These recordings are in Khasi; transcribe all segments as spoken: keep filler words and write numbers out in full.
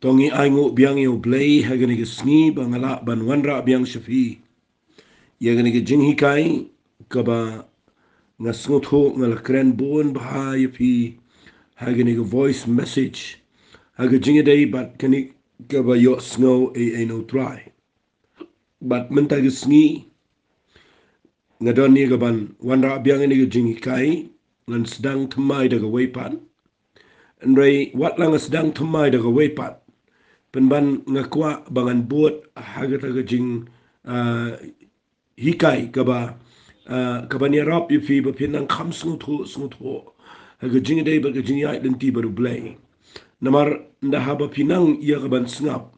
To ngi ainguh biang ïa U Blei ha kane ka sngi ba nga lah ban wanrah biang sha phi ïa kane ka jinghikai kaba nga sngewthuh nga la kren bun bha ïa phi ha kane ka voice message ha ka jingïadei bad kane kaba ïohsngew ei ei na U Trai. Bad mynta ka sngi nga don ïa kaban wanrah biang ïa kane ka jinghikai, ngan sdang thymmai da kawei pat. Hynrei wat la nga sdang thymmai da kawei pat, pynban nga kwah ba ngan bud ha kata ka jing, ah, hikai kaba, ah, kaban ïarap ïa phi ba phin nang kham sngewthuh sngewthuh ha ka jingïadei bad ka jingïaid lynti bad U Blei. Namar ynda haba phi nang ïa kaban sngap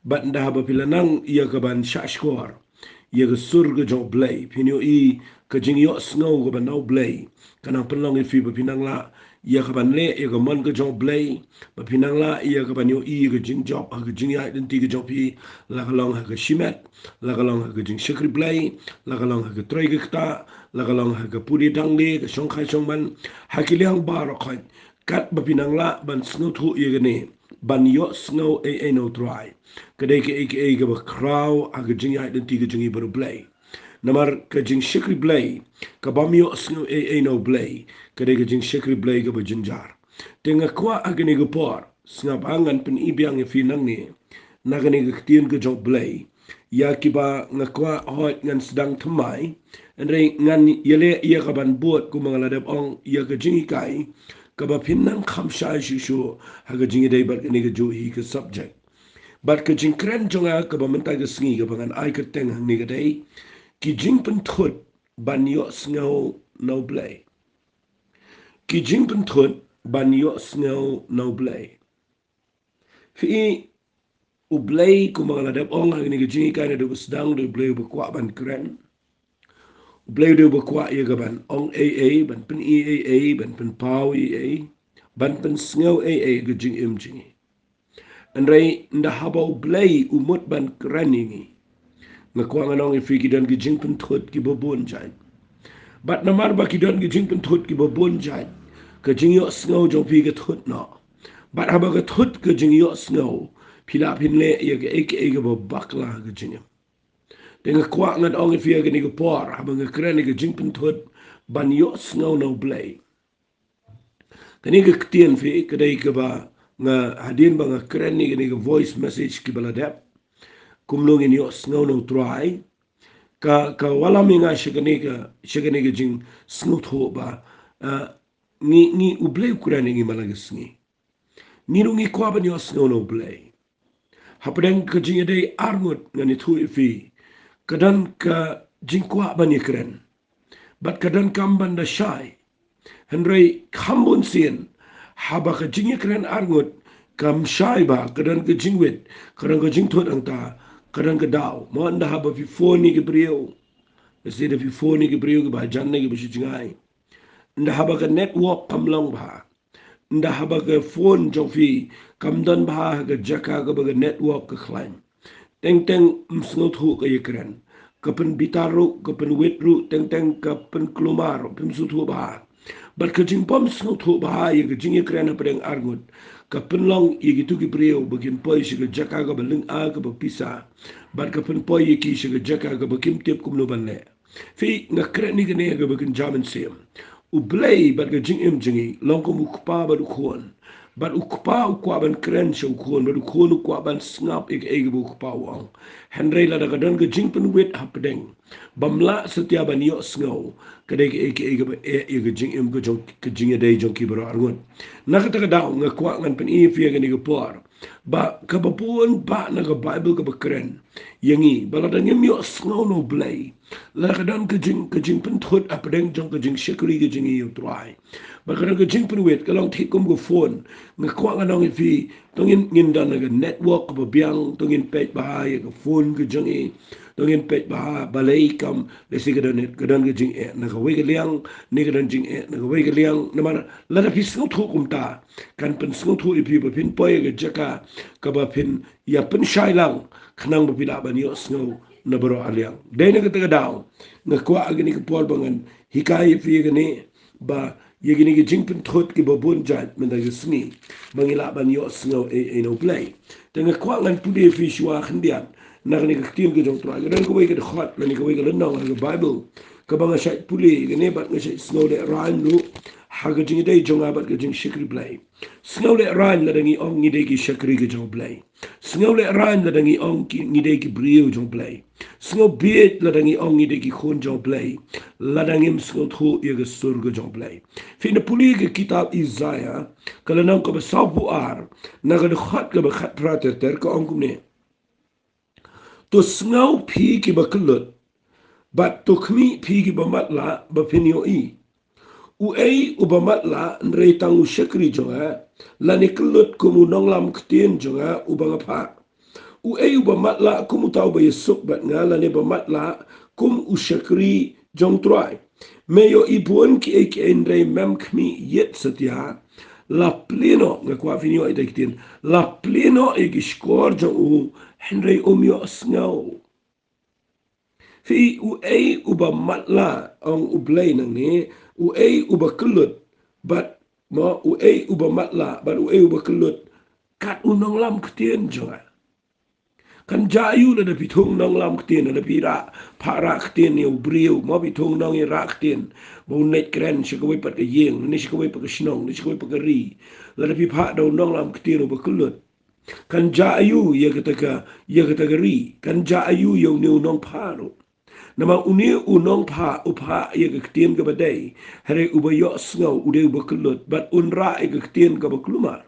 bad ynda haba phi la nang ïa kaban shahshkor ïa ka sur ka jong U Blei, phin ïohi ka jingïohsngew kaba na U Blei ka nang pynlong ïa phi ba phin nang lah ïa kaban leh ïa ka mon ka jong U Blei, ba phin nang lah ïa kaban ïohi ïa ka jingjop ha ka jingïaid lynti ka jong phi, la ka long ha ka shimet, la ka long ha ka jingshakri Blei, la ka long ha ka trei ka ktah, la ka long ha ka pule dangle, ka shongkha shongman, ha ki liang baroh khoit, kat ba phin nang lah ban sngewthuh ïa kane, ban ïohsngew ei ei na U Trai, ka dei kaei kaei kaba khraw ha ka jingïaid lynti ka jong ngi bad U Blei. Namar ka jingshakri Blei kabym ïohsngew ei ei na U Blei, ka dei ka jingshakri Blei kaba jynjar. Te nga kwah ha kane ka por, sngap ha ngan pyni biang ïa phi nangne na kane ka ktien ka jong U Blei, ïa kiba nga kwah hooid ngan sdang thymmai, hynrei ngan ïaleh ïa kaban bud kumba nga la dep ong ïa ka jinghikai kaba phin nang kham shai shuh shuh ha ka jingïadei bad kane kajuh hi ka subject. Bad ka jingkren jong nga kaba mynta ka sngi kaba ngan ai kyrteng hangne ka dei, ki jingpynthut ban ïohsngew na U Blei. Ki jingpynthut ban ïohsngew na U Blei. Phi i, U Blei kumba nga la dep ong ha kane ka jinghikai naduh ba sdang, U Blei uba kwah ban kren. U Blei uba kwah ïa kaban ong ei ei, ban pyni ei ei, ban pynpaw ei ei, ban pynsngew ei ei ha ka jingim jong ngi. Hynrei ynda haba U Blei u mut ban kren ïa ngi, nga kwah ngan ong ïa phi ki don ki jingpynthut kiba bun jait. Bad namar ba ki don ki jingpynthut kiba bun jait, ka jingïohsngew jong phi ka thut noh. Bad haba ka thut ka jingïohsngew, phi lah phin leh ïa kaei kaei kaba bakla ha ka jingim. Te nga kwah ngan ong ïa phi ha kane ka por, haba nga kren ïa ka jingpynthut ban ïohsngew na U Blei, kane ka ktien phi ka dei kaba nga, hadien ba nga kren ïa kane ka voice message kiba la dep, kumno ngin ïohsngew na U Trai, ka, ka wallam ïa nga sha kane ka, sha kane ka jingsngewthuh ba, ah, ngi, ngi U Blei u kren ïa ngi man la ka sngi. Ngi ruh ngi kwah ban ïohsngew na U Blei. Hapdeng ka jingïadei arngut ngan ïathuh ïa phi, ka don ka jingkwah ban ïakren, bad ka donkam ban da shai. Hynrei kham bun sien, haba ka jingïakren arngut kam shai bha, ka don ka jingwit, ka don ka jingthut hangta, ka don ka daw. Mo ynda haba phi phone ïa ki briew, lehse da phi phone ïa ki briew kiba hajan ne kiba shu jngai, ynda haba ka network kam long bha, ynda haba ka phone jong phi kam don bha ha ka jaka kaba ka network ka khlaiñ, teng teng ym sngewthuh ka ïakren. Ka pynbitar ruh, ka pynwit ruh, teng teng ka pynkulmar ruh, phim sngewthuh bha. Bad ka jingbym sngewthuh bha ïa ka jingïakren hapdeng arngut ka pynlong ïa kito ki briew ba kin poi sha ka jaka kaba lynga kaba pisa, bad ka pynpoi ïa ki sha ka jaka kaba kim tip kumno ban leh. Phi, nga kren ïa kane kaba kynja mynsiem. U Blei bad ka jingim jong ngi long kum u kpa bad u khun. Bad u kpa u kwah ban kren sha u khun, bad u khun u kwah ban sngap ïa kaei kaba u kpa u ong. Hynrei lada ka don ka jingpynwit hapdeng, bym lah satia ban ïohsngew, ka dei kaei kaei kaba eh ïa ka jingim ka jong, ka jingïadei jong ki baroh arngut. Na kata ka daw nga kwah ngan pyni ïa phi ha kane ka por ba kaba bun bah na ka Baibl kaba kren ïa ngi ba lada ngim ïohsngew na U Blei, lada ka don ka jing, ka jingpynthut hapdeng jong ka jingshakri ka jong ngi ïa U Trai, ba ka don ka jingpynwit, ka long thik kum ka phone. Nga kwah ngan ong ïa phi, to ngin, ngin don ha ka network kaba biang, to ngin peit bha ïa ka phone ka jong ngi, to ngin peit bha balei kam, lehse ka don, ka don ka jingeh na kawei ka liang, ne ka don jingeh na kawei ka liang. Namar lada phi sngewthuh kumta, kan pynsngewthuh ïa phi ba phin poi ha ka jaka kaba phin ïa pynshai lang, khnang ba phi lah ban ïohsngew na baroh arliang. Dei na kata ka daw nga kwah ha kane ka por ba ngan hikai ïa phi ïa kane, ba ïa kine ki jingpynthut kiba bun jait mynta ka sngi ba ngi lah ban ïohsngew ei ei na U Blei. Te nga kwah ngan pule ïa phi shuwa khyndiat na kane ka ktien ka jong U Trai. Ka don kawei ka dkhot lane kawei ka lynnong ha ka Baibl kaba nga shait pule ïa kane bad nga shait sngewlehrain ruh ha ka jingïadei jong nga bad ka jingshakri Blei. Sngewlehrain lada ngi ong ngi dei ki shakri ka jong U Blei. Sngewlehrain lada ngi ong ki, ngi dei ki briew jong U Blei. Sngewbieit lada ngi ong ngi dei ki khun jong U Blei, lada ngim sngewthuh ïa ka sur ka jong U Blei. Phin da pule ïa ka kitab Isaïah, ka lynnong kaba sawphew ar, na ka dkhot kaba khatphra ter ter, ka ong kumne: To sngew phi kiba kyllut, bad to khmih phi kiba matlah, ba phin ïohi. Uei uba matlah hynrei tang u shakri jong nga, lane kyllut kum u nonglam ktien jong nga uba nga phah? Uei uba matlah kum uta uba ïasuk bad nga, lane ba matlah kum u shakri jong U Trai? Me ïohi bun kiei kiei hynrei mem khmih ïit satia. La plie noh, nga kwah phin ïohi ïa kita ki ktien, la plie noh ïa ki shkor jong u hynrei um ïohsngew. Phi, uei uba matlah, ong U Blei nangne, uei uba kyllut, bad, mo, uei uba matlah bad uei uba kyllut kat u nonglam ktien jong nga? Kan jia aïu lada phi thung nonglam ktien, lada phi rah, phah rah ktien ïa u briew, mo, phi thung nong ïa rah ktien ba un leit kren sha kawei pat ka ïing, ne sha kawei pat ka shnong, ne sha kawei pat ka ri, lada phi phah da u nonglam ktien uba kyllut? Kan jia aïu ïa kata ka, ïa kata ka ri? Kan jia aïu ïa une u nongphah ruh? Namar une u nongphah u phah ïa ka ktien kaba dei, hynrei uba ïohsngew u dei uba kyllut, bad un rah ïa ka ktien kaba kulmar.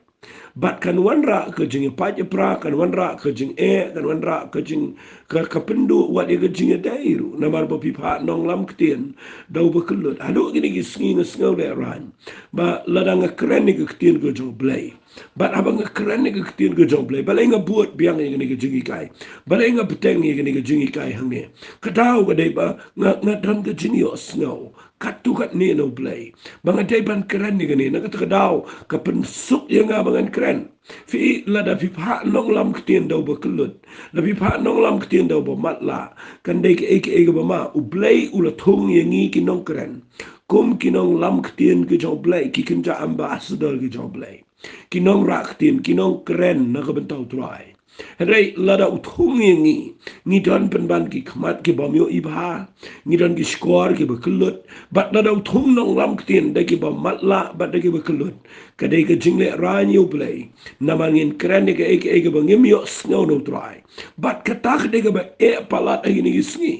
Bad kan wanrah ka jingïapait ïapra, kan wanrah ka jingeh, kan wanrah ka jing, ka, ka pynduh wat ïa ka jingïadei ruh, namar ba phi phah nonglam ktien da uba kyllut. Haduh kine ki sngi nga sngewlehrain ba lada nga kren ïa ka ktien ka jong U Blei, bad haba nga kren ïa ka ktien ka jong U Blei, balei nga bud biang ïa kane ka jinghikai? Balei nga bteng ïa kane ka jinghikai hangne? Ka daw ka dei ba nga, nga don ka jingïohsngew katto katne na U Blei ba nga dei ban kren ïa kane, na kata ka daw ka pynsuk ïa nga ba ngan kren. Phi, lada phi phah nonglam ktien da uba kyllut, lada phi phah nonglam ktien da uba matlah, kan dei kaei kaei kaba ma. U Blei u la thung ïa ngi ki nongkren kum ki nonglam ktien ki jong U Blei, ki kynja ambassador ki jong U Blei, ki nongrah ktien, ki nongkren na ka bynta U Trai. Hynrei lada u thung ïa ngi, ngi don pynban ki khmat kiba ym ïohi bha, ngi don ki shkor kiba kyllut, bad lada u thung nonglam ktien da kiba matlah bad da kiba kyllut, ka dei ka jinglehrain ïa U Blei. Namar ngin kren ïa kaei kaei kaba ngim ïohsngew na U Trai. Bad kata ka dei kaba eh palat ha kine ki sngi.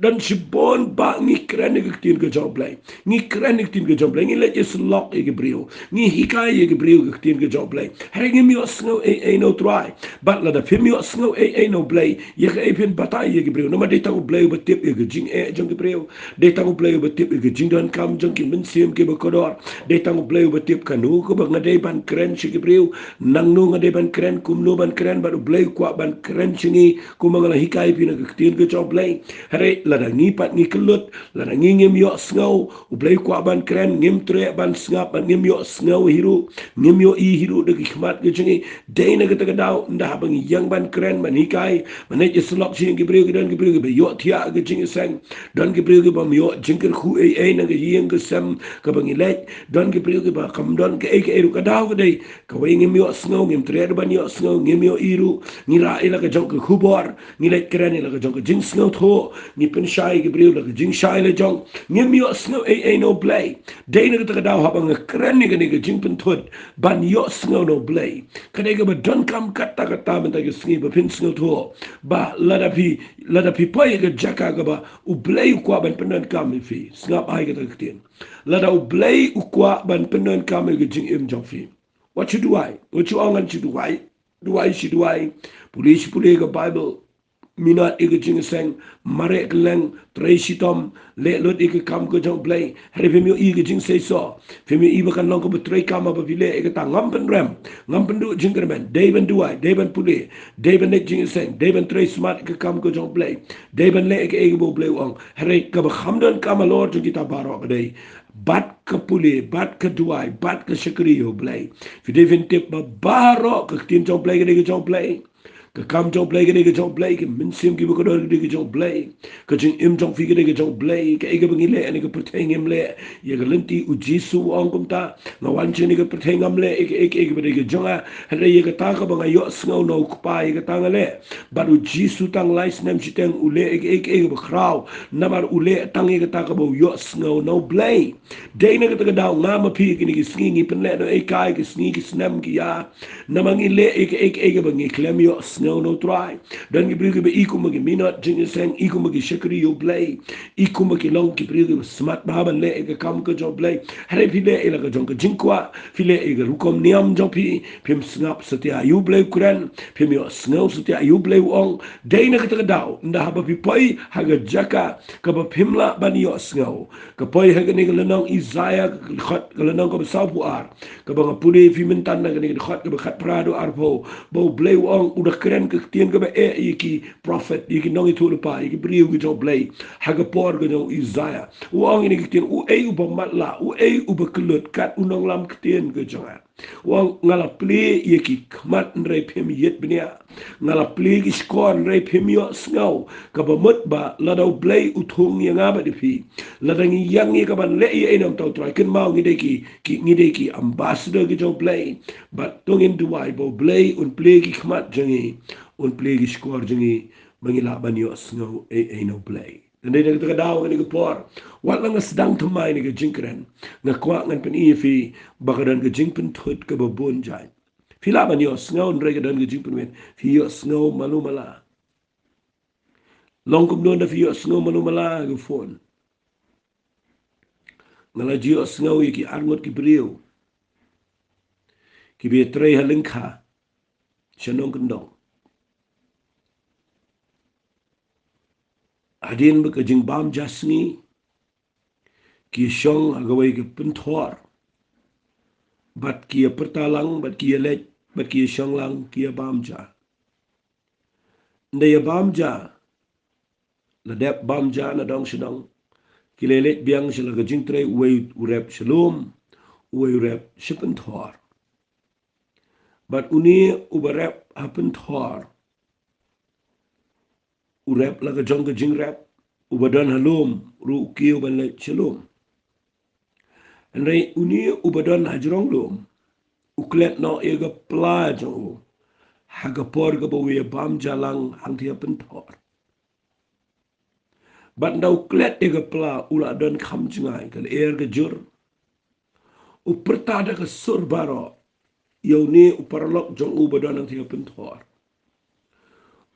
Don shibun ba ngi kren ïa ka ktien ka jong U Blei. Ngi kren ïa ka ktien ka jong U Blei. Ngi leit ïasyllok ïa ki briew, ngi hikai ïa ki briew ka ktien ka jong U Blei, hynrei ngim ïohsngew ei ei na U Trai. Bad lada phim ïohsngew ei ei na U Blei, ïa kaei phin batai ïa ki briew? Namar dei tang U Blei uba tip ïa ka jingeh jong ki briew. Dei tang U Blei uba tip ïa ka jingdonkam jong ki mynsiem kiba kordor. Dei tang U Blei uba tip kano kaba nga dei ban kren sha ki briew, nangno nga dei ban kren, kumno ban kren, bad U Blei u kwah ban kren sha ngi kumba nga la hikai ïa phi na ka ktien ka jong U Blei. Hynrei lada ngi pat ngi kyllut, lada ngi ngim ïohsngew, U Blei u kwah ban kren, ngim treh ban sngap, bad ngim ïohsngew hi ruh, ngim ïohi hi ruh da ki khmat ki jong ngi. Dei na kata ka daw, ynda haba ngi ïeng ban kren, ban hikai, ban leit ïasyllok sha ïing ki briew, ki don ki briew kiba ïohthiah ka jingïaseng, don ki briew kiba ym ïoh jingkyrkhu ei ei na ka ïing ka sem kaba ngi leit, don ki briew kiba kam don kaei kaei ruh, ka daw ka dei kawei ngim ïohsngew, ngim treh ruh ban ïohsngew, ngim ïohi ruh, ngi rah ïa la ka jong ka khubor, ngi leit kren ïa la ka jong ka jingsngewthuh, ngi pynshai ïa ki briew la ka jingshai la jong, ngim ïohsngew ei ei na U Blei. Dei na kata ka daw haba nga kren ïa kane ka jingpynthut ban ïohsngew na U Blei, ka dei kaba donkam katta katta mynta ka sngi ba phin sngewthuh ba lada phi, lada phi poi ïa ka jaka kaba U Blei u kwah ban pyndonkam ïa phi, sngap bha ïa kata ka ktien. Lada U Blei u kwah ban pyndonkam ïa ka jingim jong phi, wat shu duwai, wat shu ong ngan shu duwai, duwai shi duwai, pule shi pule ka Baibl, minot ïa ka jingïaseng, mareh kylleng, trei shitom, leh lut ïa ka kam ka jong U Blei. Hynrei phim ïohi ka jingseisoh, phim ïohi ba kan long kaba treikam haba phi leh ïa kata. Ngam pynrem, ngam pynduh jingkyrmen. Dei ban duwai, dei ban pule, dei ban leh jingïaseng, dei ban trei smat ïa ka kam ka jong U Blei, dei ban leh ïa kaei kaba U Blei u ong. Hynrei kaba kham donkam halor jong kita baroh ka dei bad ka pule, bad ka duwai, bad ka shakri ïa U Blei. Phi dei phin tip ba baroh ka ktien jong U Blei ka dei ka jong U Blei. Ka kam jong U Blei ka dei ka jong U Blei, ka mynsiem kiba kordor ka dei ka jong U Blei. Ka jingim jong phi ka dei ka jong U Blei. Kaei kaba ngi leh ha kane ka pyrthei ngim leh ïa ka lynti. U Jisu u ong kumta, nga wan sha kane ka pyrthei ngam leh ïa kaei kaei kaba dei ka jong nga, hynrei ïa kata kaba nga ïohsngew na U Kpa, ïa kata nga leh. Bad U Jisu tang lai snem shiteng u leh ïa kaei kaei kaba khraw, namar u leh tang ïa kata kaba u ïohsngew na U Blei. Dei na kata ka daw nga ma phi kine ki sngi ngi pynlehnohei kai, ki sngi ki snem ki ïa, namar ngi leh ïa kaei kaei kaba ngi khlem ïohsngew na U Trai. Don ki briew kiba i kumba ki minot jingïaseng, i kumba ki shakri U Blei, i kumba ki long ki briew kiba smat bha ban leh ïa ka kam ka jong U Blei. Hynrei phi leh ïa la ka jong ka jingkwah, phi leh ïa ka rukom niam jong phi, phim sngap satia ïa U Blei u kren, phim ïohsngew satia ïa U Blei u ong. Dei na kata ka daw, ynda haba phi poi ha ka jaka kaba phim lah ban ïohsngew, ka poi ha kane ka lynnong Isaïah, ka dkhot, ka lynnong kaba sawphew ar, kaba nga pule ïa phi mynta na kane ka dkhot kaba khatphra haduh arphew, ba U Blei u ong, u da kren ka ktien kaba eh ïa ki prophet, ïa ki nongïathuhlypa, ïa ki briew ki jong U Blei ha ka por ka jong u Isaïah. U ong ïa kane ka ktien, uei uba matlah, uei uba kyllut kat u nonglam ktien ka jong nga. U ong, nga la plie ïa ki khmat hynrei phim ïit bniah, nga la plie ki shkor hynrei phim ïohsngew. Kaba mut ba lada U Blei u thung ïa nga bad ïa phi, lada ngi ïeng ïa ka ban leh ïa ei na bynta U Trai, kynmaw ngi dei ki, ki, ngi dei ki ambassador ki jong U Blei. Bad to ngin duwai ba U Blei un plie ki khmat jong ngi, un plie ki shkor jong ngi, ba ngi lah ban ïohsngew ei ei na U Blei. Hynrei na kata ka daw, kane ka por, wat la nga sdang thymmai ïa kane ka jingkren, nga kwah ngan pyni ïa phi ba ka don ka jingpynthut kaba bun jait. Phi lah ban ïohsngew hynrei ka don ka jingpynwit, phi ïohsngew malu mala. Long kumno ynda phi ïohsngew malu mala ha ka phone? Nga la ju ïohsngew ïa ki arngut ki briew kiba ïatrei ha lyngkha sha nongkyndong, hadien ba ka jingbam ja sngi, ki shong ha kawei ka pynthor, bad ki ïa pyrta lang, bad ki ïa leit, bad ki ïa shong lang, ki ïa bam ja. Ynda ïa bam ja, la dep bam ja na dong sha dong, ki la leit biang sha la ka jingtrei, uwei u rep sha lum, uwei u rep sha pynthor. Bad une uba rep ha pynthor, u rep la ka jong ka jingrep, uba don ha lum ruh u kiew ban leit sha lum. Hynrei une uba don ha jrong lum, u klet noh ïa ka pla jong u ha ka por kaba u ïa bam ja lang hangtei ha pynthor. Bad ynda u klet ïa ka pla, u la don kham jngai, ka lyer ka jur. U pyrta da ka sur baroh ïa une u paralok jong u ba don hangtei ha pynthor.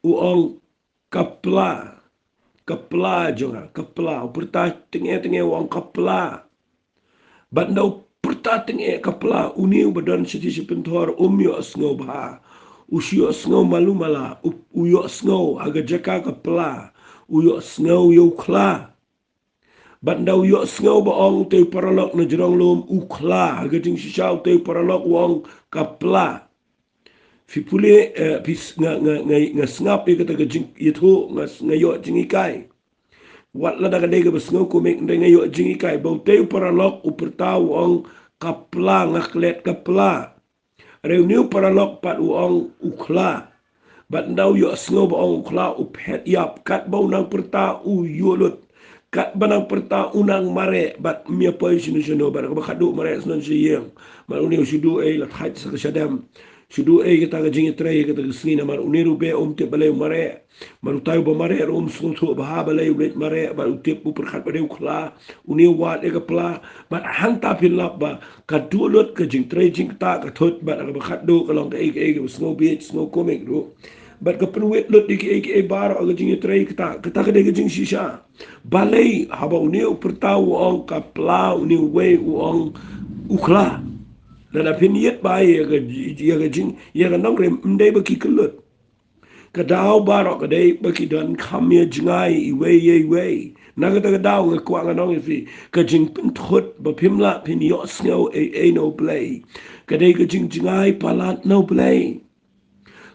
U ong, ka pla, ka pla jong nga, ka pla. U pyrta teng-e teng-e, u ong, ka pla. Bad ynda u pyrta teng-e ka pla, une uba don shatei sha pynthor um ïohsngew bha. U shu ïohsngew malu mala, u, u ïohsngew ha ka jaka ka pla, u ïohsngew ïa u khla. Bad ynda u ïohsngew ba ong utei u paralok na jrong lum u khla, ha ka jingshisha utei u paralok u ong ka pla. Phi pule, eh, phi s-, nga, nga, nga, nga sngap ïa kata ka jingïathuh, nga s-, nga ïoh jinghikai. Wat lada ka dei kaba sngew kumne, hynrei nga ïoh jinghikai ba utei u paralok u pyrta u ong ka pla, nga klet ka pla. Hynrei une u paralok pat u ong u khla. Bad ynda u ïohsngew ba ong u khla, u phet ïap, katba u nang pyrta u ïuh lut. Katba nang pyrta u nang mareh, bad ym ïa poi shano shano, bad kaba khatduh mareh shnong sha ïing. Bad une u shu duh ei, la thait sa ka shadem. Shu duh ei kata ka jingïatrei kata ka sngi, namar une ruh be um tip balei u mareh. Bad utai uba mareh ruh um sngewthuh bha balei u leit mareh, bad u tip u pyrkhat ba dei u khla, une u wad ïa ka pla. Bad hangta phin lap ba ka duh lut ka jingtrei jingktah ka thut, bad kaba khatduh ka long kaei kaei kaba sngew bieit, sngew kumne ruh. Bad ka pynwit lut ïa kiei kiei baroh ka jingïatrei kata, kata ka dei ka jingshisha. Balei haba une u pyrta u ong ka pla, une uwei u ong u khla? Lada phin ïit ba ïa ka, ïa ka jing, ïa ka nongrim, ym dei ba ki kyllut. Ka daw baroh ka dei ba ki don kham ïa jngai iwei ïa iwei. Na kata ka daw nga kwah ngan ong ïa phi, ka jingpynthut ba phim lah phin ïohsngew ei ei na U Blei, ka dei ka jingjngai palat na U Blei.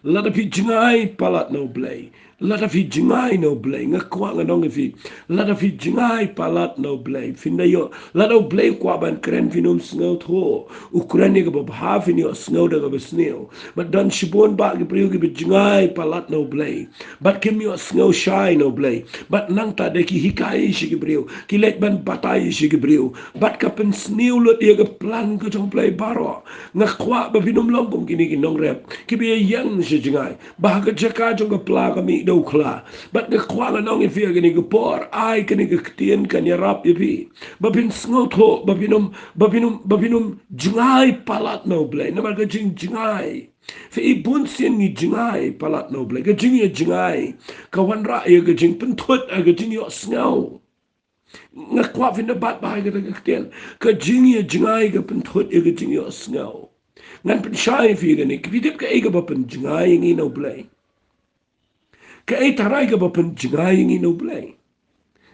Lada phi jngai palat na U Blei, Lada phi jngai na U Blei, nga kwah ngan ong ïa phi. Lada phi jngai palat na U Blei, phin da ïoh. Lada U Blei u kwah ban kren, phin ym sngewthuh. U kren ïa kaba bha, phin ïohsngew da kaba sniew. Bad don shibun bah ki briew kiba jngai palat na U Blei, bad kim ïohsngew shai na U Blei. Bad nangta de ki hikai sha ki briew, ki leit ban batai sha ki briew. Bad ka pynsniew lut ïa ka plan ka jong U Blei baroh. Nga kwah ba phin ym long kum kine ki nongrep kiba ïeng sha jngai, ba ha ka jaka jong ka pla ka mih da u khla. Bad nga kwah ngan ong ïa phi ha kane ka por, ai kane ka ktien kan ïarap ïa phi, ba phin sngewthuh, ba phin ym, ba phin ym, ba phin ym jngai palat na U Blei. Namar ka jingjngai, phi i, bun sien ngi jngai palat na U Blei. Ka jingïajngai ka wanrah ïa ka jingpynthut, ïa ka jingïohsngew. Nga kwah phin da bat bha ïa kata ka ktien. Ka jingïajngai ka pynthut ïa ka jingïohsngew. Ngan pynshai ïa phi kane, phi tip kaei kaba pynjngai ïa ngi na U Blei? Kaei tharai kaba pynjngai ïa ngi na U Blei?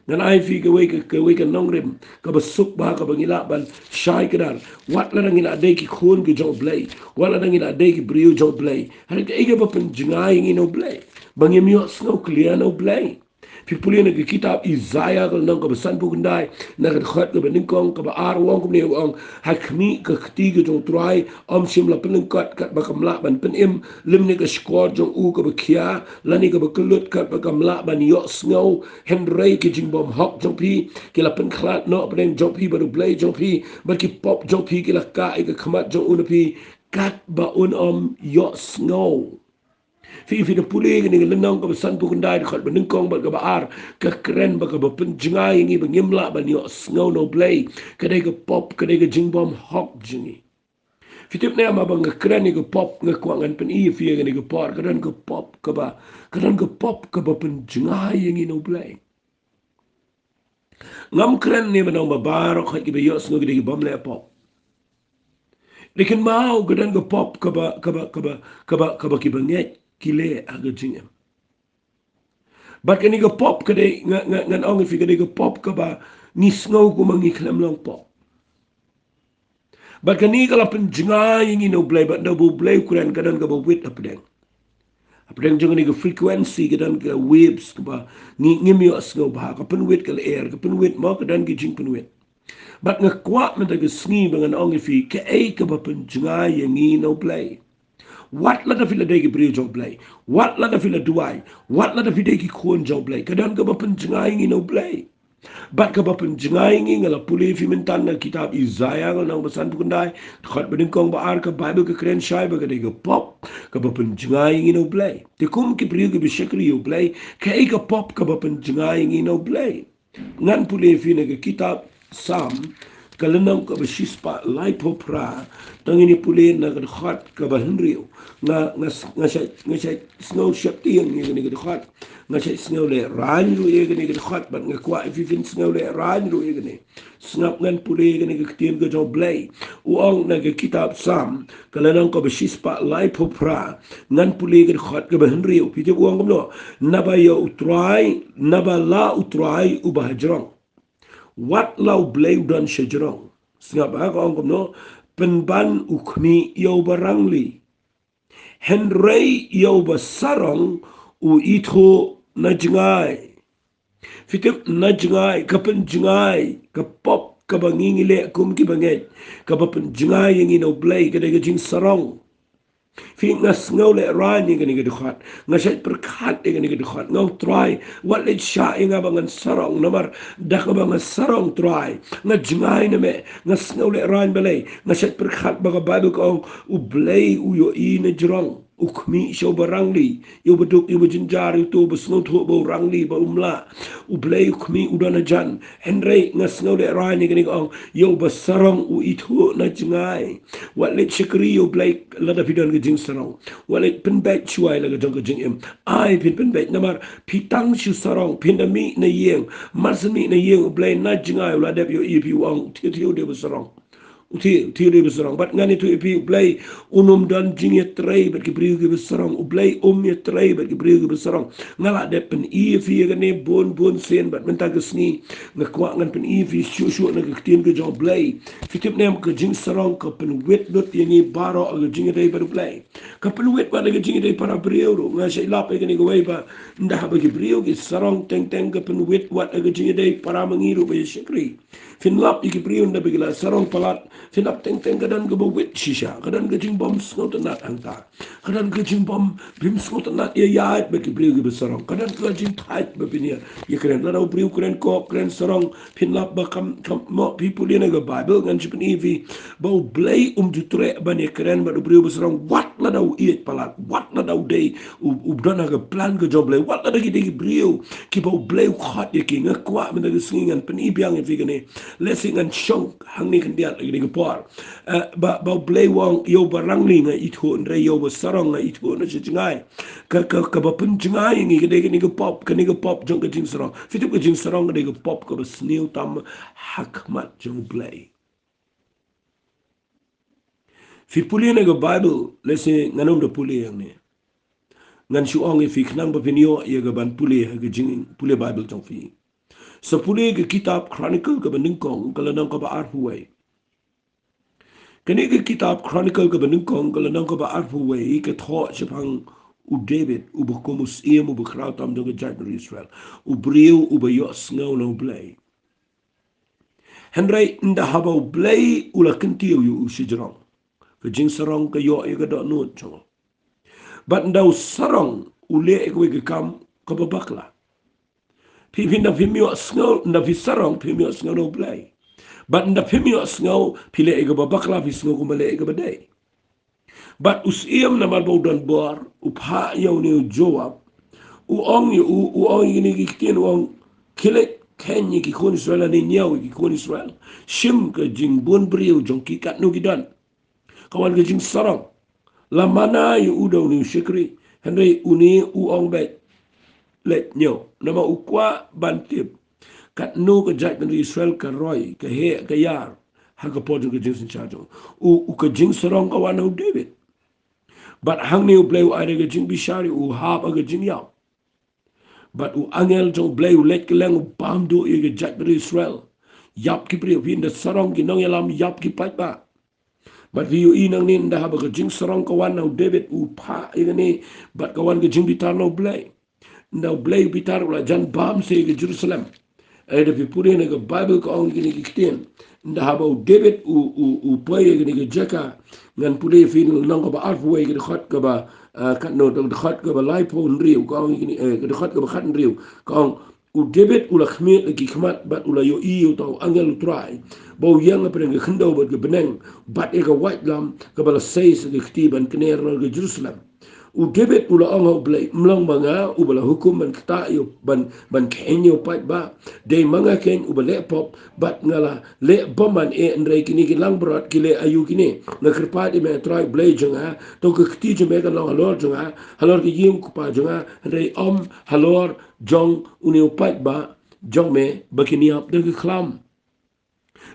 Ngan ai ïa phi kawei ka, kawei ka nongrim kaba suk bha, kaba ngi lah ban shai kdar. Wat lada ngi la dei ki khun ki jong U Blei, wat lada ngi la dei ki briew jong U Blei, hynrei kaei kaba pynjngai ïa ngi na U Blei? Ba ngim ïohsngew clear na U Blei. Phi pule na ka kitab Isaiah ka lynnong kaba sanphew khyndai, na ka dkhot kaba nyngkong, kaba ar, u ong kumne, u ong: Ha khmih ka kti ka jong U Trai ym shym la pynlyngkot katba kam lah ban pynim, lymne ka shkor jong u kaba khia lane kaba kyllut katba kam lah ban ïohsngew. Hynrei ki jingbymhok jong phi ki la pynkhlad noh hapdeng jong phi bad U Blei jong phi, bad ki pop jong phi ki la kah ïa ka khmat jong u na phi, katba un ym ïohsngew. Phi, phi da pule kane ka lynnong kaba sanphew khyndai, dkhot ba nyngkong bad kaba ar, ka kren ba kaba pynjngai ïa ngi ba ngim lah ban ïohsngew na U Blei, ka dei ka pop, ka dei ka jingbymhok jong ngi. Phi tip ne em, haba nga kren ïa ka pop, nga kwah ngan pyni ïa phi ha kane ka por, ka don ka pop kaba, ka don ka pop kaba pynjngai ïa ngi na U Blei. Ngam kren ne em ba nang ba baroh khoit kiba ïohsngew ki dei ki bym leh pop. Te kynmaw, ka don ka pop kaba, kaba, kaba, kaba, kaba kiba ngeit ki leh ha ka jingim. Bad kane ka pop ka dei, nga, nga, ngan ong ïa phi, ka dei ka pop kaba ngi sngew kumba ngi khlem long pop. Bad kane ka la pynjngai ïa ngi na U Blei, bad haba U Blei u kren ka don kaba wit hapdeng. Hapdeng jong kane ka frequency ka don ka waves kaba ngi, ngim ïohsngew bha, ka pynwit ka lyer, ka pynwit mo, ka don ki jingpynwit. Bad nga kwah mynta ka sngi ba ngan ong ïa phi kaei kaba pynjngai ïa ngi na U Blei. Wat lada phi la dei ki briew jong U Blei, wat lada phi la duwai, wat lada phi dei ki khun jong U Blei, ka don kaba pynjngai ïa ngi na U Blei. Bad kaba pynjngai ïa ngi, nga la pule ïa phi mynta na ka kitab Isaiah ka lynnong ba sanphew khyndai, dkhot ba nyngkong, ba ar, ka Baibl ka kren shai ba ka dei ka pop kaba pynjngai ïa ngi na U Blei. Te kum ki briew kiba shakri ïa U Blei, kaei ka pop kaba pynjngai ïa ngi na U Blei? Ngan pule ïa phi na ka kitab Salm, ka lynnong kaba shispah laiphew phra. Tang ngin ïa pule na ka dkhot kaba hynriew. Nga, nga, nga shait, nga shait sngew sheptieng ïa kane ka dkhot. Nga shait sngew lehraiñ ruh ïa kane ka dkhot, bad nga kwah ïa phi phin sngew lehraiñ ruh ïa kane. Sngap, ngan pule ïa kane ka ktien ka jong U Blei. U ong na ka kitab Salm, ka lynnong kaba shispah laiphew phra, ngan pule ka dkhot kaba hynriew. Phi tip u ong kumno? Naba ïa U Trai, naba la U Trai uba hajrong. Wat la U Blei u don shajrong. Sngap ha ka ong kumno: Pynban u khmih ïa uba rangli, hynrei ïa uba sarong u ithuh na jngai. Phi tip, na jngai, ka pynjngai, ka pop kaba ngi, ngi leh kum kiba ngeit, kaba pynjngai ïa ngi na U Blei, ka dei ka jingsarong. Phi, nga sngew lehraiñ ïa kane ka dkhot, nga shait pyrkhat ïa kane ka dkhot, nga ong, Trai, wat leit shah ïa nga ba ngan sarong, namar da kaba nga sarong, Trai, nga jngai na me. Nga sngew lehraiñ balei? Nga shait pyrkhat ba ka Baibl ka ong U Blei u ïohi na jrong. U khmih sha uba rangli, ïa uba duk, ïa uba jynjar, ïa uto uba sngewthuh ba u rangli, ba um lah. U Blei u khmih, u don hajan. Hynrei nga sngew lehraiñ ïa kane ka ong, ïa uba sarong u ithuh na jngai. Wat leit shakri ïa U Blei lada phi don ka jingsarong. Wat leit pynbeit shuwa ïa la ka jong ka jingim. Ai phin pynbeit namar phi tang shu sarong, phin da mih na ïing. Mar shu mih na ïing, U Blei na jngai u la dep ïohi ïa phi, u ong, Thiu, thiu, dei ba sarong. U thied, u thied ïa ki basarong. Bad ngan ïathuh ïa phi, U Blei un ym don jingïatrei bad ki briew ki basarong. U Blei um ïatrei bad ki briew ki basarong. Nga la dep pyni ïa phi ïa kane bun bun sien, bad mynta ka sngi nga kwah ngan pyni ïa phi shuh shuh na ka ktien ka jong U Blei. Phi tip ne em, ka jingsarong ka pynwit lut ïa ngi baroh ha ka jingïadei bad U Blei. Ka pynwit wat ha ka jingïadei para briew ruh. Nga shait lap ïa kane kawei ba ynda haba ki briew ki sarong teng teng, ka pynwit wat ha ka jingïadei para ma ngi ruh ba ïa shakri. Phin lap ïa ki briew ynda ba ki la sarong palat, phin lap teng teng ka don kaba wit shisha, ka don ka jingbym sngewtynnat hangta. Ka don ka jingbym, bym sngewtynnat ïa ïaid bad ki briew ki basarong. Ka don ka jingthait ba phin ïa, ïakren. Lada u briew kren kop, kren sarong, phin lap ba kam, kam, mo, phi pule na ka Baibl, ngan sa pyni ïa phi ba U Blei um ju treh ban ïakren bad u briew basarong wat lada u ïeit palat, wat lada u dei u, u don ha ka plan ka jong U Blei, wat lada ki dei ki briew kiba U Blei u khot ïa ki. Nga kwah mynta ka sngi ngan pyni biang ïa phi kane. Lehse ngan shong hangne khyndiat ha kane ka por. Eh, ba, ba U Blei u ong, ïa uba rangli nga ithuh, hynrei ïa uba sarong nga ithuh na sha jngai. Ka, ka, kaba pynjngai ïa ngi ka dei kane ka pop, kane ka pop jong ka jingsarong. Phi tip, ka jingsarong ka dei ka pop kaba sniew tam ha khmat jong U Blei. Phi pule na ka Baibl, lehse ngan ym da pule hangne. Ngan shu ong ïa phi khnang ba phin ïoh ïa ka ban pule ha ka jingpule Baibl jong phi. Sa pule ka kitab Chronicle kaba nyngkong, ka lynnong kaba arphew wei. Kane ka kitab Chronicle kaba nyngkong, ka lynnong kaba arphew wei, ka thoh shaphang u David, uba kum u syiem uba khraw tam jong ka jaitbynriew Israel. U briew uba ïohsngew na U Blei. Hynrei ynda haba U Blei u la kyntiew ïa u shajrong, ka jingsarong ka ïoh ïa ka dohnud jong u. Bad ynda u sarong u leh ïa kawei ka kam kaba bakla. Phi, phi ynda phim ïohsngew, ynda phi sarong phim ïohsngew na U Blei. Bad ynda phim ïohsngew phi leh ïa kaba bakla, phi sngew kumba leh ïa kaba dei. Bad u syiem namar ba u don bor, u phah ïa une u Joab. U ong ïa u, u ong ïa kine ki ktien, u ong, khie leit kheiñ ïa ki khun Israel, lane ñiew ïa ki khun Israel. Shim ka jingbun briew jong ki katno ki don. Ka wan ka jingsarong. La mana ïa u da une u shakri. Hynrei une u ong beit, leit ñiew. Namar u kwah ban tip katno ka jaitbynriew Israel ka roi, ka heh, ka ïar ha ka por jong ka jingsynshar jong u. U, u ka jingsarong ka wan ha u David. Bad hangne U Blei u ai da ka jingbishar ïa u, u hap ha ka jingïap. Bad u angel jong U Blei u leit kylleng, u bam duh ïa ka jaitbynriew Israel. Ïap ki briew, phi, ynda sarong ki nongïalam, ïap ki paidbah. Bad phi ïohi nangne, ynda haba ka jingsarong ka wan ha u David, u phah ïa kane, bad ka wan ka jingbitar na U Blei. Ynda U Blei u bitar, u la jan bam sa ïa ka Jerusalem. Ynda phi pule na ka Baibl ka ong kine ki ktien. Ynda haba u David u, u, u poi ïa kane ka jaka, ngan pule ïa phi na lynnong kaba arphew wei, ka dkhot kaba, ah, katno, ka dkhot kaba laiphew hynriew, ka ong kine, eh, ka dkhot kaba khathynriew, ka ong, u David u la khmied la ki khmat bad u la ïohi ïa uta u angel U Trai ba u ïeng hapdeng ka khyndew bad ka bneng, bad ïa ka waitlam kaba la sei sa ka kti ban kner halor ka Jerusalem. U David u la ong ha U Blei, ym long ma nga uba la hukum ban ktah ïa u, ban, ban kheiñ ïa u paidbah? Dei ma nga keiñ uba leh pop, bad nga la leh bymman eh, hynrei kine ki langbrot ki leh aïu kine? Nga kyrpad ïa me, Trai U Blei jong nga, to ka kti jong me kan long halor jong nga, halor ka ïing u kpa jong nga, hynrei ym halor jong une u paidbah jong me ba kin ïap da ka khlam.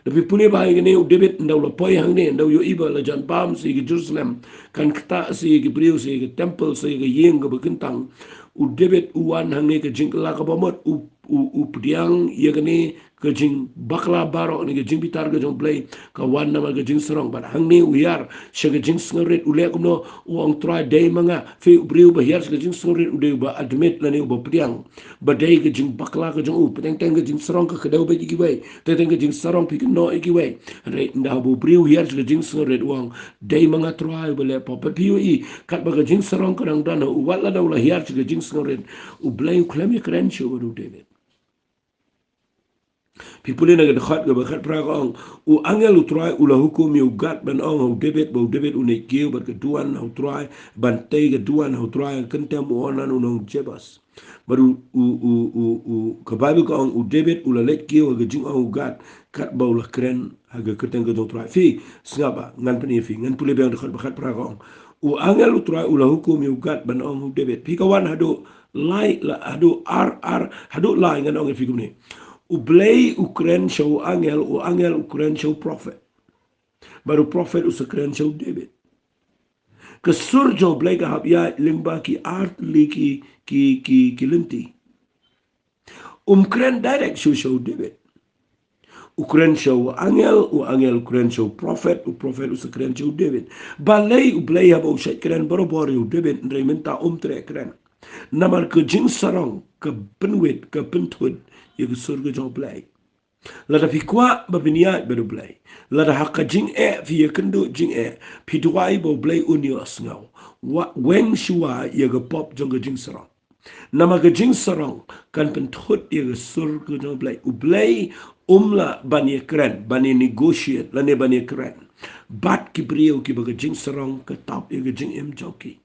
Da phi pule bha ïa kane, u David ynda u la poi hangne, ynda u ïohi ba la jan bam sa ïa ka Jerusalem, kan ktah sa ïa ki briew, sa ïa ka temple, sa ïa ka ïing kaba kyntang, u David u wan hangne ka jingkylla kaba mut, u, u, u pdiang ïa kane ka jingbakla baroh, ne ka jingbitar ka jong U Blei, ka wan namar ka jingsarong. Bad hangne u hiar sha ka jingsngewrit, u leh kumno? U ong, Trai, dei ma nga. Phi, u briew ba hiar sha ka jingsngewrit u dei uba admit lane uba pdiang ba dei ka jingbakla ka jong u. Teng teng ka jingsarong ka kdew beit ïa kiwei, teng teng ka jingsarong phi kynnoh ïa kiwei. Hynrei ynda haba u briew u hiar sha ka jingsngewrit u ong, dei ma nga Trai uba leh pop. Bad phi ïohi katba ka jingsarong ka dang don ha u, wat lada u la hiar sha ka jingsngewrit, U Blei u khlem ïakren shuh bad u David. Phi pule na ka dkhot kaba khatphra ka ong, u angel U Trai u la hukum ïa u Gad ban ong ha u David ba u David un leit kiew bad ka duwan ha U Trai, ban tei ka duwan ha U Trai ha ka kyntem u Ornan u nong Jebus. Bad u, u, u, u, u, ka Baibl ka ong, u David u la leit kiew ha ka jingong u Gad katba u la kren ha ka kyrteng ka jong U Trai. Phi sngap ba ngan pyni ïa phi, ngan pule biang dkhot ba khatphra ka ong, u angel U Trai u la hukum ïa u Gad ban ong ha u David. Phi, ka wan haduh lai, la, haduh ar, ar, haduh lai, ngan ong ïa phi kumne. U Blei u kren sha u angel, u angel u kren sha u prophet. Bad u prophet u sa kren sha u David. Ka sur jong u Blei ka hap ïaid lyngba ki artylli ki, ki, ki, ki lynti. Um kren direct shuh sha u David. U kren sha u angel, u angel u kren sha u prophet, u prophet u sa kren sha u David. Balei u Blei haba u shait kren barabor ïa u David, hynrei mynta um treh kren. Namar ka jingsarong ka pynwit, ka pynthut ïa ka sur ka jong u Blei. Lada phi kwah ba phin ïaid bad u Blei, lada ha ka jingeh phi ïakynduh jingeh, phi duwai ba u Blei un ïohsngew. Wa-, weng shuwa ïa ka pop jong ka jingsarong. Namar ka jingsarong kan pynthut ïa ka sur ka jong u Blei. U Blei um lah ban ïakren, ban ïa negotiate, lane ban ïakren bad ki briew kiba ka jingsarong ka tap ïa ka jingim jong ki.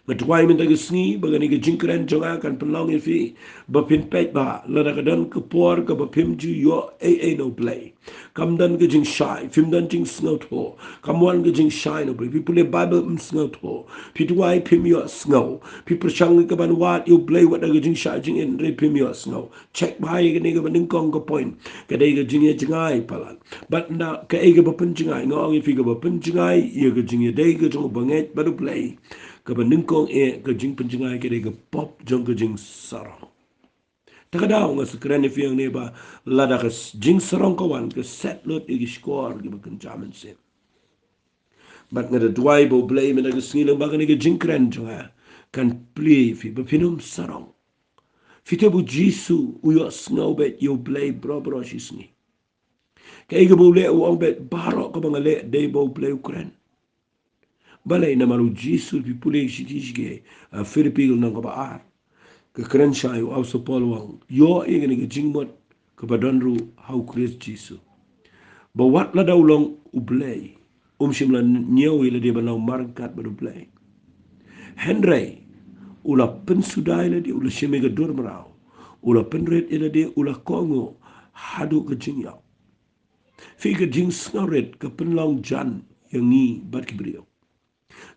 Nga duwai mynta ka sngi ba kane ka jingkren jong nga kan pynlong ïa phi ba phin peit ba lada ka don ka por kaba phim ju ïoh ei ei na u Blei. Kam don ka jingshai, phim don jingsngewthuh. Kam wan ka jingshai na u Blei. Phi pule Baibl, phim sngewthuh. Phi duwai, phim ïohsngew. Phi pyrshang ïa ka ban wad ïa u Blei wat da ka jingshai jingin, hynrei phim ïohsngew. Check bha ïa kane kaba nyngkong ka point. Ka dei ka jingïajngai palat. Bad na kaei kaba pynjngai, nga ong ïa phi kaba pynjngai ïa ka jingïadei ka jong u bangeit bad u Blei. Kaba nyngkong eh ka jingpynjngai ka dei ka pop jong ka jingsarong. Ta ka daw nga sa kren ïa phi hangne ba lada ka s-, jingsarong ka wan ka set lut ïa ki shkor kiba kynja mynsiem. Bad nga da duwai ba u Blei mynta ka sngi lyngba kane ka jingkren jong nga kan plie ïa phi ba phin ym sarong. Phi tip u Jisu u ïohsngew beit ïa u Blei baroh baroh shi sngi. Kaei kaba u leh u ong beit baroh kaba nga leh dei ba u Blei u kren. Balei? Namar u Jisu, phi pule shithi shige, ah, Philippi ka lynnong kaba ar. Ka kren shai u Apostol Paul u ong, ïoh ïa kane ka jingmut kaba don ruh ha u Khrist Jisu. Ba wat lada u long u Blei, um shym la ñiew ïa lade ban long marryngkat bad u Blei. Hynrei u la pynsuda ïa lade, u la shim ïa ka dur mraw, u la pynrit ïa lade, u la kohnguh haduh ka jingïap. Phi, ka jingsngewrit ka pynlong jan ïa ngi bad ki briew.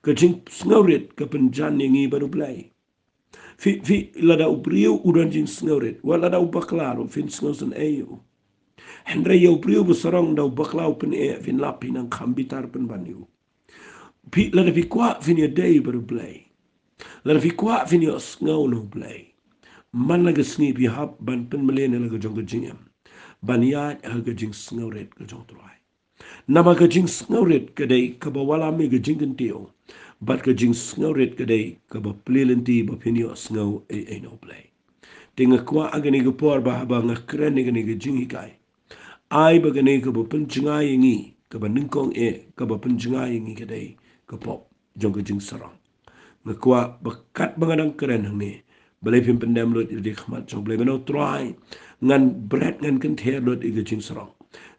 Ka jingsngewrit ka pynjan ïa ngi bad u Blei. Phi, phi, lada u briew u don jingsngewrit, wat lada u bakla ruh phin sngewsynei ïa u. Hynrei ïa u briew ba sarong, da u bakla u pyneh, phin lap, phin nang kham bitar pynban ïa u. Phi, lada phi kwah phin ïadei bad u Blei, lada phi kwah phin ïohsngew na u Blei, man la ka sngi phi hap ban pynmlien ïa la ka jong ka jingim ban ïaid ha ka jingsngewrit ka jong u Trai. Namar ka jingsngewrit ka dei kaba wallam ïa ka jingkyntiew, bad ka jingsngewrit ka dei kaba plie lynti ba phin ïohsngew ei ei na u Blei. Te nga kwah ha kane ka por ba haba nga kren ïa kane ka jinghikai, ai ba kane kaba pynjngai ïa ngi, kaba nyngkong eh kaba pynjngai ïa ngi ka dei ka pop jong ka jingsarong. Nga kwah ba katba nga dang kren hangne, balei phim pyndem lut ïa lade ha khmat jong u Blei, ban ong, Trai, ngan bret, ngan kynther lut ïa ka jingsarong.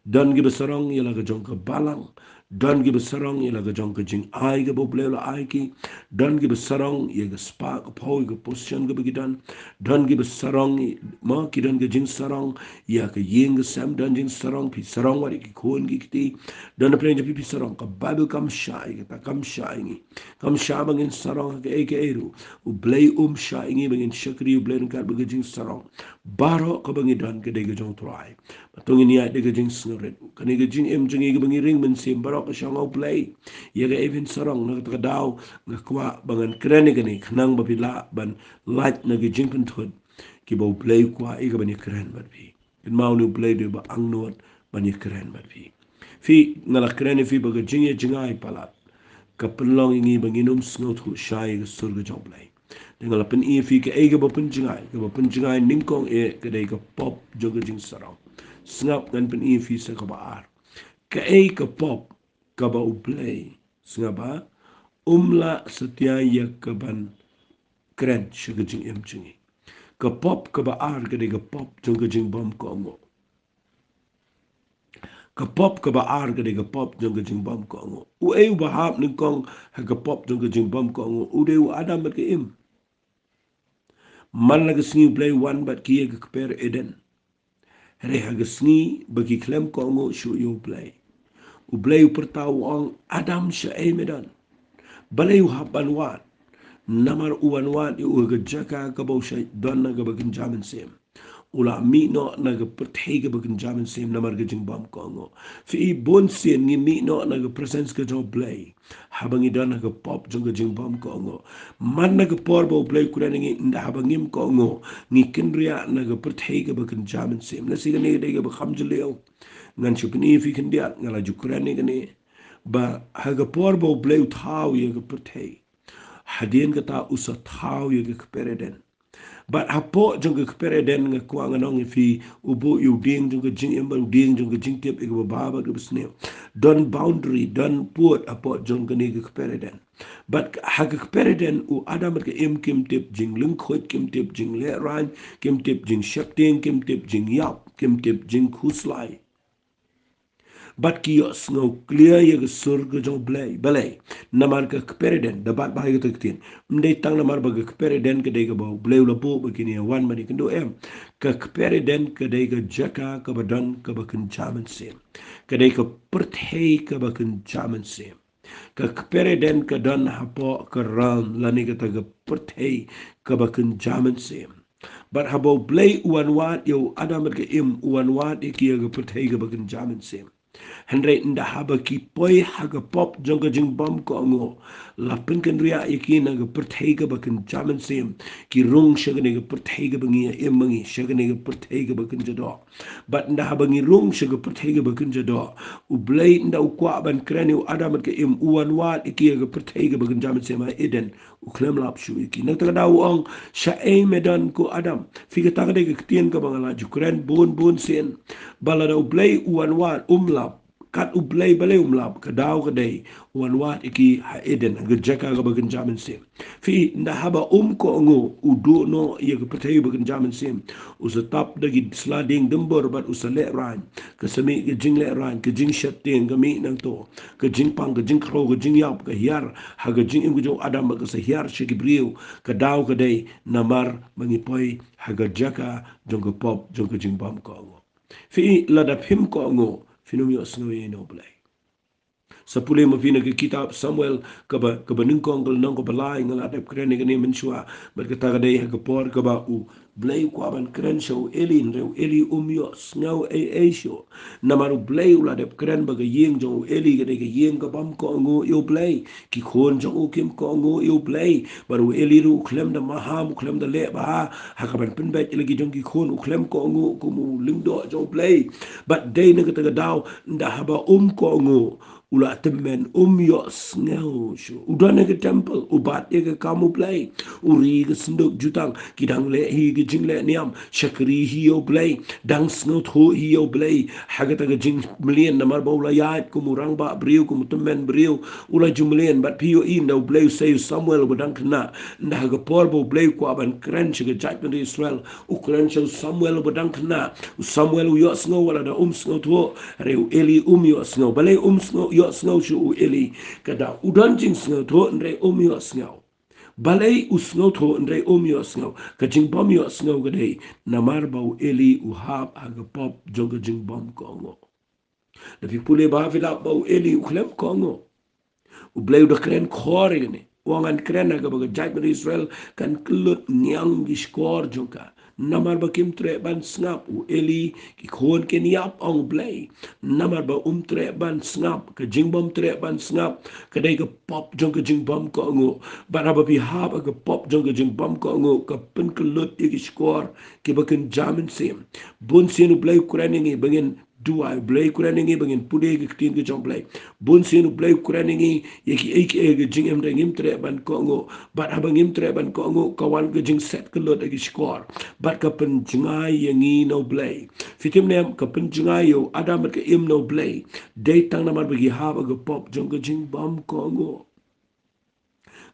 Don kiba sarong ïa la ka jong ka balang, don kiba sarong ïa la ka jong ka jingai kaba u Blei u la ai ki, don kiba sarong ïa ka spah ka phew, ïa ka position kaba ki don, don kiba sarong, mo, ki don ka jingsarong ïa ka ïing ka sem, don jingsarong, phi sarong wat ïa ki khun ki kti, don na pdeng jong phi, phi sarong. Ka Baibl kam shah ïa kata, kam shah ïa ngi. Kam shah ba ngin sarong ha kaei kaei ruh. U Blei um shah ïa ngi ba ngin shakri u Blei ryngkat bad ka jingsarong. Baroh kaba ngi don ka dei ka jong u Trai. Ba to ngin ïaid da ka jingsngewrit. Kane ka jingim jong ngi kaba ngi ring mynsiem baroh ka shong ha u Blei. Ïa kaei phin sarong, na kata ka daw nga kwah ba ngan kren ïa kane khnang ba phi lah ban lait na ka jingpynthut kiba u Blei u kwah ïa ka ban ïakren bad phi. Kynmaw, une u Blei u dei uba angnud ban ïakren bad phi. Phi, nga la kren ïa phi ba ka jingïajngai palat ka pynlong ïa ngi ba ngin ym sngewthuh shai ïa ka sur ka jong u Blei. Te nga la pyni ïa phi kaei kaba pynjngai, kaba pynjngai nyngkong eh ka dei ka pop jong ka jingsarong. Sngap, ngan pyni ïa phi sa kaba ar. Kaei ka pop kaba u Blei, sngap, ba um lah satia ïa ka ban kren sha ka jingim jong ngi. Ka pop kaba ar ka dei ka pop jong ka jingbym kohnguh. Ka pop kaba ar ka dei ka pop jong ka jingbym kohnguh. Uei uba hap nyngkong ha ka pop jong ka jingbym kohnguh? U dei u Adam bad ka Im. Man la ka sngi u Blei u wan bad ki ïa ka kper Eden. Hynrei ha ka sngi ba ki khlem kohnguh shuh ïa u Blei, u Blei u pyrta, u ong, Adam, shaei me don? Balei u hap ban wad? Namar u wan wad ïa u ha ka jaka kaba u shait don na kaba kynja mynsiem. u la mih noh na ka pyrthei kaba kynja mynsiem namar ka jingbym kohnguh. Phi i, bun sien ngi mih noh na ka presence ka jong U Blei haba ngi don ha ka pop jong ka jingbym kohnguh. Man na ka por ba U Blei u kren ïa ngi, ynda haba ngim kohnguh, ngi kynriah na ka pyrthei kaba kynja mynsiem. Lehse kane ka dei kaba kham jylliew. Ngan shu pyni ïa phi khyndiat, nga la ju kren ïa kane. Ba ha ka por ba U Blei u thaw ïa ka pyrthei, hadien kata u sa thaw ïa ka kper Eden. Bad hapoh jong ka kper Eden, nga kwah ngan ong ïa phi, u buh ïa u dieng jong ka jingim bad u dieng jong ka jingtip ïa kaba bha bad kaba sniew. Don boundary, don pud hapoh jong kane ka kper Eden. Bad ha ka kper Eden, u Adam bad ka Im kim tip jinglyngkhuid, kim tip jinglehraiñ, kim tip jingsheptieng, kim tip jingïap, kim tip jingkhuslai. Bad ki ïohsngew clear ïa ka sur ka jong U Blei. Balei? Namar ka kper Eden, da bat bha ïa kata ka ktien, ym dei tang namar ba ka kper Eden ka dei kaba U Blei u la buh ba kin ïa wan ban ïakynduh, em. Ka kper Eden ka dei ka jaka kaba don kaba kynja mynsiem. Ka dei ka pyrthei kaba kynja mynsiem. Ka kper Eden ka don hapoh ka realm lane kata ka pyrthei kaba kynja mynsiem. Bad haba U Blei u wan wad ïa u Adam bad ka Im, u wan wad ïa ki ha ka pyrthei kaba kynja mynsiem. Hynrei ynda haba ki poi ha ka pop jong ka jingbym kohnguh, la pynkynriah ïa ki na ka pyrthei kaba kynja mynsiem. Ki rung sha kane ka pyrthei kaba ngi ïa im ma ngi, sha kane ka pyrthei kaba kynja doh. Bad ynda haba ngi rung sha ka pyrthei kaba kynja doh, U Blei ynda u kwah ban kren ïa u Adam bad ka Im, u wan wad ïa ki ha ka pyrthei kaba kynja mynsiem ha Eden. U khlem lap shuh ïa ki. Na kata ka daw u ong, shaei me don ko Adam? Phi, kata ka dei ka ktien kaba nga la ju kren bun bun sien. Ba lada U Blei u wan wad, um lap. Kat U Blei balei um lap? Ka daw ka dei u wan wad ïa ki ha Eden, ha ka jaka kaba kynja mynsiem. Phi, ynda haba um kohnguh, u duh noh ïa ka pyrthei ba kynja mynsiem. U sa tap da ki sla dieng dymbur bad u sa lehraiñ. Ka sa mih ka jinglehraiñ, ka jingsheptieng ka mih nangto. Ka jingpang, ka jingkhrew, ka jingïap ka hiar ha ka jingim ka jong u Adam bad ka sa hiar sha ki briew. Ka daw ka dei namar ba ngi poi ha ka jaka jong ka pop jong ka jingbym kohnguh. Phi, lada phim kohnguh, phin ym ïohsngew ïa U Blei. Sa pule ma phi na ka kitab Samuel kaba, kaba nyngkong, ka lynnong kaba lai, nga la dep kren ïa kane mynshuwa. Bad kata ka dei ha ka por kaba U Blei u kwah ban kren sha u Eli, hynrei u Eli um ïohsngew ei ei shuh. Namar U Blei u la dep kren ba ka ïing jong u Eli ka dei ka ïing kabym kohnguh ïa U Blei. Ki khun jong u kim kohnguh ïa U Blei. Bad u Eli ruh u khlem da maham, u khlem da leh bha ha kaban pynbeit ïa la ki jong ki khun, u khlem kohnguh kum u lyngdoh jong U Blei. Bad dei na kata ka daw, ynda haba um kohnguh, u la tymmen, um ïohsngew shuh. U don ha ka temple, u bat ïa ka kam U Blei. U ri ka synduk jutang, ki dang leh hi ka jingleh niam, shakri hi ïa U Blei, dang sngewthuh hi ïa U Blei ha kata ka jingmlien, namar ba u la ïaid kum u rangbah briew, kum u tymmen briew, u la ju mlien. Bad phi ïohi ynda U Blei u sei ïa u Samuel uba dang khynnah, ynda ha ka por ba U Blei u kwah ban kren sha ka jaitbynriew Israel, u kren sha u Samuel uba dang khynnah. U Samuel u ïohsngew wat lada um sngewthuh, hynrei u Eli um ïohsngew. Balei um sngew, ïohsngew shuh u Eli? Ka daw u don jingsngewthuh hynrei um ïohsngew. Balei u sngewthuh hynrei um ïohsngew? Ka jingbym ïohsngew ka dei namar ba u Eli u hap ha ka pop jong ka jingbym kohnguh. Lada phi pule bha phi lap ba u Eli u khlem kohnguh. U Blei u da kren khor ïa kane. U ong, ngan kren ha kaba ka jaitbynriew Israel kan kyllut ngiang ki shkor jong ka. Namar ba kim treh ban sngap, u Eli, ki khun kin ïap, ong U Blei. Namar ba um treh ban sngap, ka jingbym treh ban sngap ka dei ka pop jong ka jingbym kohnguh. Bad haba phi hap ha ka pop jong ka jingbym kohnguh, ka pynkyllut ïa ki shkor kiba kynja mynsiem. Bun sien U Blei u kren ïa ngi ba ngin duwai, U Blei u kren ïa ngi ba ngin pule ka ktien ka jong U Blei. Bun sien U Blei u kren ïa ngi ïa kiei kiei ha ka jingim hynrei ngim treh ban kohnguh. Bad haba ngim treh ban kohnguh, ka wan ka jingset kyllut ha ki shkor. Bad ka pynjngai ïa ngi na U Blei. Phi tip ne em, ka pynjngai ïa u Adam bad ka Im na U Blei, dei tang namar ba ki hap ha ka pop jong ka jingbym kohnguh.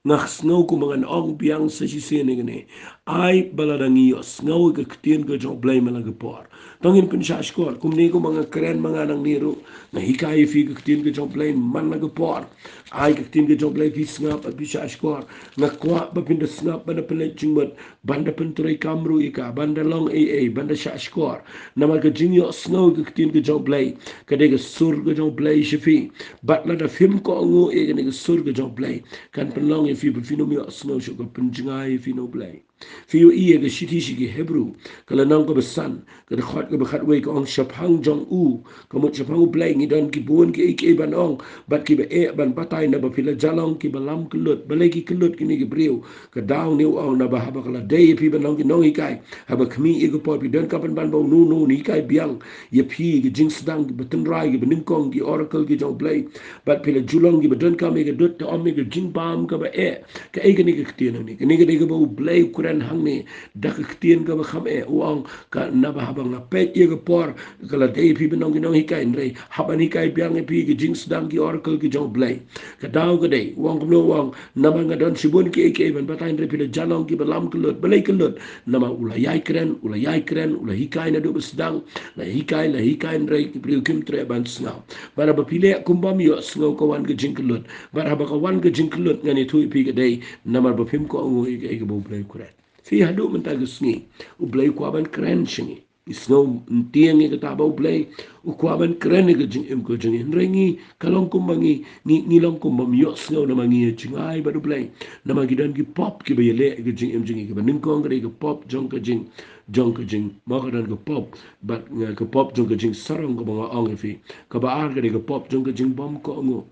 Nga sngew kumba ngan ong biang sa shisien ïa kane. Ai ba lada ngi ïohsngew ïa ka ktien ka jong U Blei man la ka por, to ngin pynshah shkor. Kumne kumba nga kren ma nga nangne ruh, nga hikai ïa phi ka ktien ka jong U Blei man la ka por. Ai ka ktien ka jong U Blei, phi sngap, phi shah shkor. Nga kwah ba phin da sngap, ban da pynleit jingmut, ban da pyntreikam ruh ïa ka, ban da long ei ei, ban da shah shkor. Namar ka jingïohsngew ïa ka ktien ka jong U Blei ka dei ka sur ka jong U Blei sha phi. Bad lada phim kohnguh ïa kane ka sur ka jong U Blei, kan pynlong ïa phi ba phin ym ïohsngew shuh, ka pynjngai ïa phi na U Blei. Phi ïohi ïa ka shithi sha ki Hebru, ka lynnong kaba san, ka dkhot kaba khatwei ka ong, shaphang jong u, ka mut shaphang U Blei ngi don ki bun kiei kiei ban ong, bad kiba eh ban batai, naba phi la ïalong kiba lam kyllut. Balei ki kyllut kine ki briew? Ka daw ne u ong, naba haba ka la dei ïa phi ban long ki nonghikai, haba khmih ïa ka por phi donkam ban ban ba uno uno un hikai biang ïa phi ki jingsdang kiba tynrai, kiba nyngkong, ki oracle ki jong U Blei. Bad phi la ju long kiba donkam ïa ka dud, te ym ïa ka jingbam kaba eh. Kaei kane ka ktien hangne? Kane ka dei kaba U Blei u kren hangne da ka ktien kaba kham eh, u ong, ka naba haba nga peit ïa ka por, ka la dei ïa phi ban long ki nonghikai, hynrei hap ban hikai biang ïa phi ki jingsdang, ki oracle ki jong U Blei. Ka daw ka dei, u ong kumno? U ong, namar nga don shibun kiei kiei ban batai, hynrei phi la ïalong kiba lam kyllut. Balei kyllut? Namar u la ïai kren, u la ïai kren, u la hikai naduh ba sdang, la hikai, la hikai, hynrei ki briew kim treh ban sngew. Bad haba phi leh kum bym ïohsngew, ka wan ka jingkyllut. Bad haba ka wan ka jingkyllut, ngan ïathuh ïa phi ka dei namar ba phim kohnguh ïa kaei kaba U Blei u kren. Phi, haduh mynta ka sngi U Blei u kwah ban kren sha ngi. Ngi sngew ntieng ïa kata ba U Blei u kwah ban kren ïa ka jingim ka jong ngi. Hynrei ngi, ka long kumba ngi, ngi, ngi long kum bym ïohsngew namar ngi ïa jngai bad U Blei. Namar ki don ki pop kiba ïaleh ïa ka jingim jong ngi. Kaba nyngkong ka dei ka pop jong ka jing, jong ka jing, mo, ka don ka pop, bad nga, ka pop jong ka jingsarong kaba nga ong ïa phi. Kaba ar ka dei ka pop jong ka jingbymkohnguh.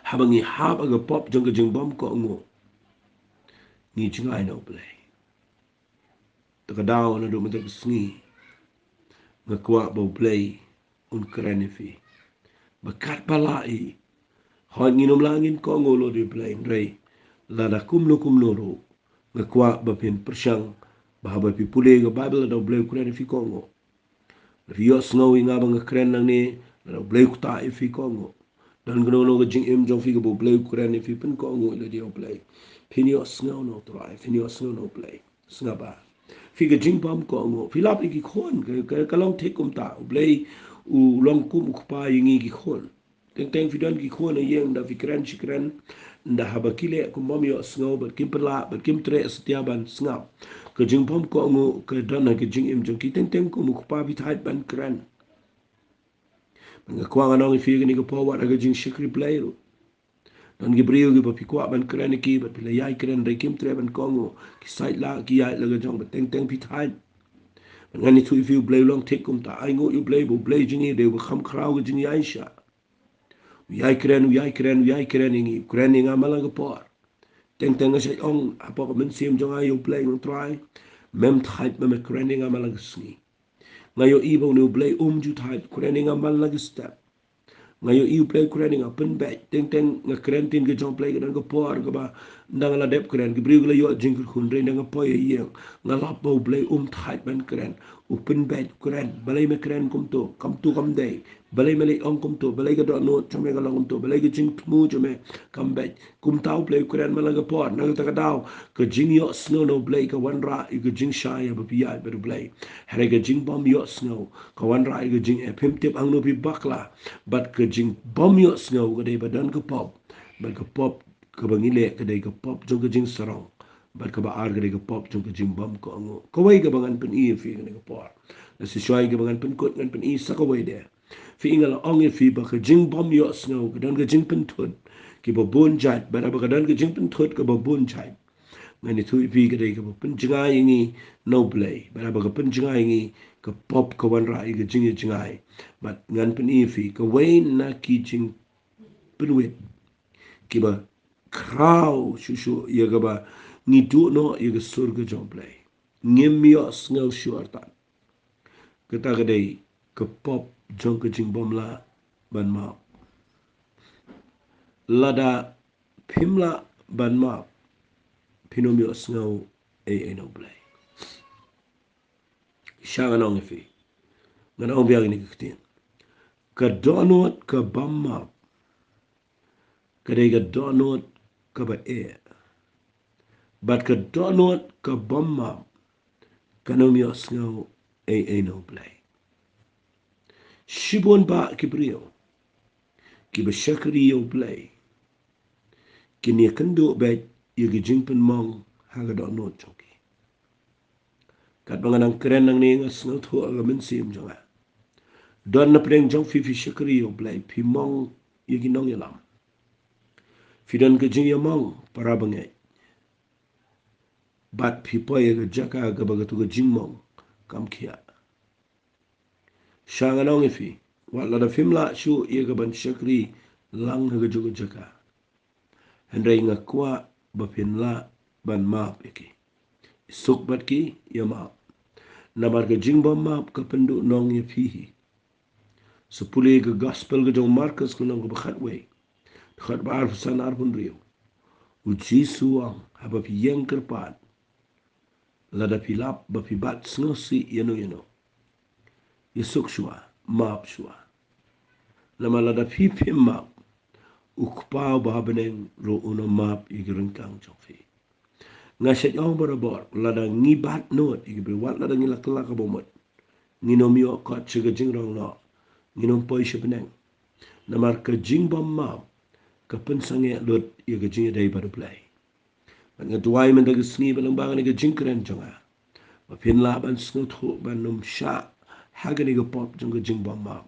Haba ngi hap ha ka pop jong ka jingbymkohnguh, ngi jngai na U Blei. Te ka daw naduh mynta ka sngi, nga kwah ba U Blei un kren ïa phi. Ba katba lah hi, hooid ngin ym lah ngin kohnguh lut ïa U Blei, hynrei lada kumno kumno ruh, nga kwah ba phin pyrshang ba haba phi pule ka Baibl, lada U Blei u kren ïa phi, kohnguh. Lada phi ïohsngew ïa nga ba nga kren nangne, lada U Blei u ktah ïa phi, kohnguh. Don kano kano ka jingim jong phi kaba U Blei u kren ïa phi, pynkohnguh lut ïa U Blei. Phin ïohsngew na U Trai, phin ïohsngew na U Blei. Sngap ba phi, ka jingbymkohnguh, phi lap ïa ki khun, ka, ka, ka long thik kumta. U Blei u long kum u kpa ïa ngi ki khun. Teng teng phi don ki khun ha ïing, ynda phi kren shi kren, ynda haba ki leh kum bym ïohsngew bad kim pynlah bad kim treh satia ban sngap, ka jingbymkohnguh ka don ha ka jingim jong ki. Teng teng kum u kpa phi thait ban kren. Bad nga kwah ngan ong ïa phi kane ka por, wat ha ka jingshakri Blei ruh. Don ki briew kiba phi kwah ban kren ïa ki bad phi la ïai kren, hynrei kim treh ban kohnguh. Ki sait la, ki ïaid la ka jong, bad teng teng phi thait. Bad ngan ïathuh ïa phi, U Blei u long thik kumta. Ainguh ïa U Blei ba U Blei jong ngi u dei uba kham khraw ka jingïaishah. U ïai kren, u ïai kren, u ïai kren ïa ngi, u kren ïa nga man la ka por. Teng teng nga shait ong hapoh ka mynsiem jong nga ïa U Blei, nga ong, Trai, mem thait ba me kren ïa nga man la ka sngi. Nga ïohi ba une U Blei um ju thait, kren ïa nga man la ka step. Nga ïohi U Blei u kren ïa nga, pynbeit. Teng teng nga kren ktien ka jong U Blei, ka don ka por kaba ynda nga la dep kren, ki briew ki la ïoh jingkyrkhu, hynrei ynda nga poi ha ïing, nga lap ba U Blei um thait ban kren. U pynbeit, u kren, balei me kren kumto, kumto kam dei. Balei me leit ong kumto, balei ka dohnud jong me ka long kumto, balei ka jingthmu jong me kam beit. Kumta U Blei u kren man la ka por. Na kata ka daw, ka jingïohsngew na U Blei ka wanrah ïa ka jingshai haba phi ïaid bad U Blei. Hynrei ka jingbymïohsngew ka wanrah ïa ka jing, eh, phim tip hangno phi bakla. Bad ka jingbymïohsngew ka dei ba don ka pop. Bad ka pop kaba ngi leh ka dei ka pop jong ka jingsarong. Bad kaba ar ka dei ka pop jong ka jingbymkohnguh. Kawei kaba ngan pyni ïa phi kane ka por. Lada shisha kaba ngan pynkut, ngan pyni sa kawei de. Phi, nga la ong ïa phi ba ka jingbymïohsngew ka don ka jingpynthut kiba bun jait, bad haba ka don ka jingpynthut kaba bun jait, ngan ïathuh ïa phi, ka dei kaba pynjngai ïa ngi na U Blei. Bad haba ka pynjngai ïa ngi, ka pop ka wanrah ïa ka jingïajngai. Bad ngan pyni ïa phi kawei na ki jingpynwit kiba khraw shuh shuh ïa kaba ngi duh noh ïa ka sur ka jong U Blei. Ngim ïohsngew shuh artat. Kata ka dei ka pop jong ka jingbymlah ban map. Lada phim lah ban map, phin ym ïohsngew ei ei na U Blei. Sha ngan ong ïa phi, ngan ong biang ïa kane ka ktien. Ka dohnud ka bym map ka dei ka dohnud kaba eh. Bad ka dohnud ka bym map kan ym ïohsngew ei ei na U Blei. Shibun bah ki briew kiba shakri ïa U Blei kin ïakynduh beit ïa ki jingpynmong ha ka dohnud jong ki. Katba nga nang kren nangne nga sngewthuh ha ka mynsiem jong nga. Don na pdeng jong phi, phi shakri ïa U Blei, phi mong ïa ki nongïalam. Phi don ka jingïamong para bangeit. bad phi poi ïa ka jaka kaba katu ka jingmong kam khia. Sha nga ong ïa phi, wat lada phim lah shuh ïa ka ban shakri lang ha ka jong ka jaka, hynrei nga kwah ba phin lah ban map ïa ki. Suk bad ki, ïa map. Namar ka jingbym map ka pynduhnong ïa phi hi. Sa pule ka gospel ka jong u Markus ka lynnong kaba khatwei, dkhot ba arphew san, arphew hynriew. U Jisu u ong, haba phi ïeng kyrpad, lada phi lap ba phi bat sngewsih ïano ïano, ïa suk shuwa, map shuwa. Namar lada phi phim map, u Kpa uba ha bneng ruh un ym map ïa ki ryngkang jong phi. Nga shait ong barabor, lada ngi bat nud ïa ki briew, wat lada ngi la kylla kaba mut, ngin ym ïoh kot sha ka jingrong noh, ngin ym poi sha bneng. Namar ka jingbym map ka pynsangeh lut ïa ka jingïadei bad U Blei. Bad nga duwai mynta ka sngi ba lyngba kane ka jingkren jong nga, ba phin lah ban sngewthuh ban ym shah ha kane ka pop jong ka jingbym map.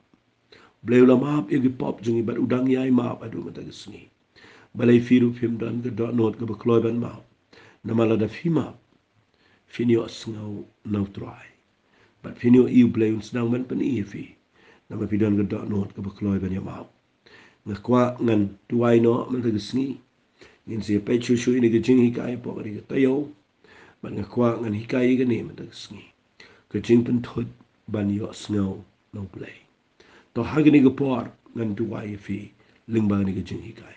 Blei u la map ïa ki pop jong ngi bad u dang ïai map haduh mynta ka sngi. Balei phi ruh phim don ka dohnud kaba kloi ban map? Namar lada phi map, phin ïohsngew na U Trai. Bad phin ïohi U Blei un sdang ban pyni ïa phi. Namar phi don ka dohnud kaba kloi ban ïa map. Nga kwah ngan duwai noh mynta ka sngi. Ngin sa ïa peit shuh shuh ïa kane ka jinghikai hapoh kane ka taïew. Bad nga kwah ngan hikai ïa kane mynta ka sngi. Ka jingpynthut ban ïohsngew na U Blei. To ha kane ka por ngan duwai ïa phi lyngba kane ka jinghikai.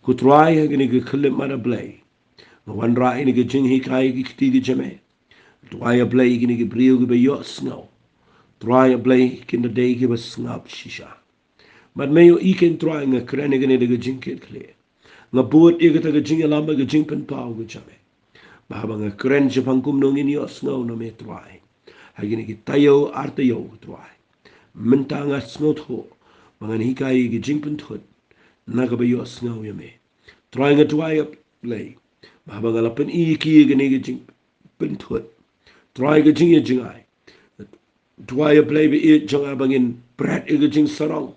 Ko Trai, ha kane ka khyllipmat, A Blei, nga wanrah ïa kane ka jinghikai ha ki kti ki jong me. Trai, A Blei, ïa kine ki briew kiba ïohsngew, Trai, A Blei, kin da dei kiba sngap shisha. Bad me ïohi, ko Trai, nga kren ïa kane da ka jingkitkhlieh. Nga bud ïa kata ka jingïalam bad ka jingpynpaw ka jong me, ba haba nga kren shaphang kumno ngin ïohsngew na me, Trai, ha kine ki taïew ar taïew, ko Trai, mynta nga sngewthuh ba ngan hikai ïa ki jingpynthut na kaba ïohsngew ïa me. Trai, nga duwai, A Blei, ba haba nga la pyni ïa ki ïa kine ki jingpynthut, Trai, ka jingïajngai, Trai, A Blei, ba ïeit jong nga, ba ngin bret ïa ka jingsarong.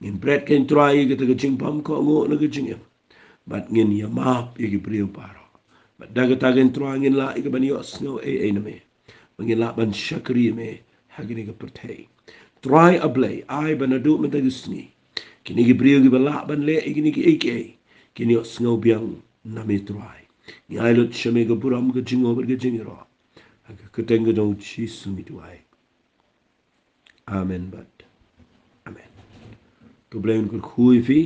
Ngin bret, ko Trai, ïa kata ka jingbymkohnguh na ka jingim. Bad ngin ïa map ïa ki briew baroh. Bad da kata, ko Trai, ngin lah ïa ka ban ïohsngew ei ei na me. Ba ngin lah ban shakri ïa me ha kane ka pyrthei. Trai, A Blei, ai ba naduh mynta ka sngi, kine ki briew kiba lah ban leh ïa kine kiei kiei, kin ïohsngew biang na me, Trai. Ngi ai lut sha me ka burom, ka jingngooh bad ka jingïaroh. Ha ka kyrteng ka jong U Jisu ngi duwai. Amen bad amen. Khublei, un kyrkhu ïa phi.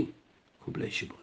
Khublei shibun.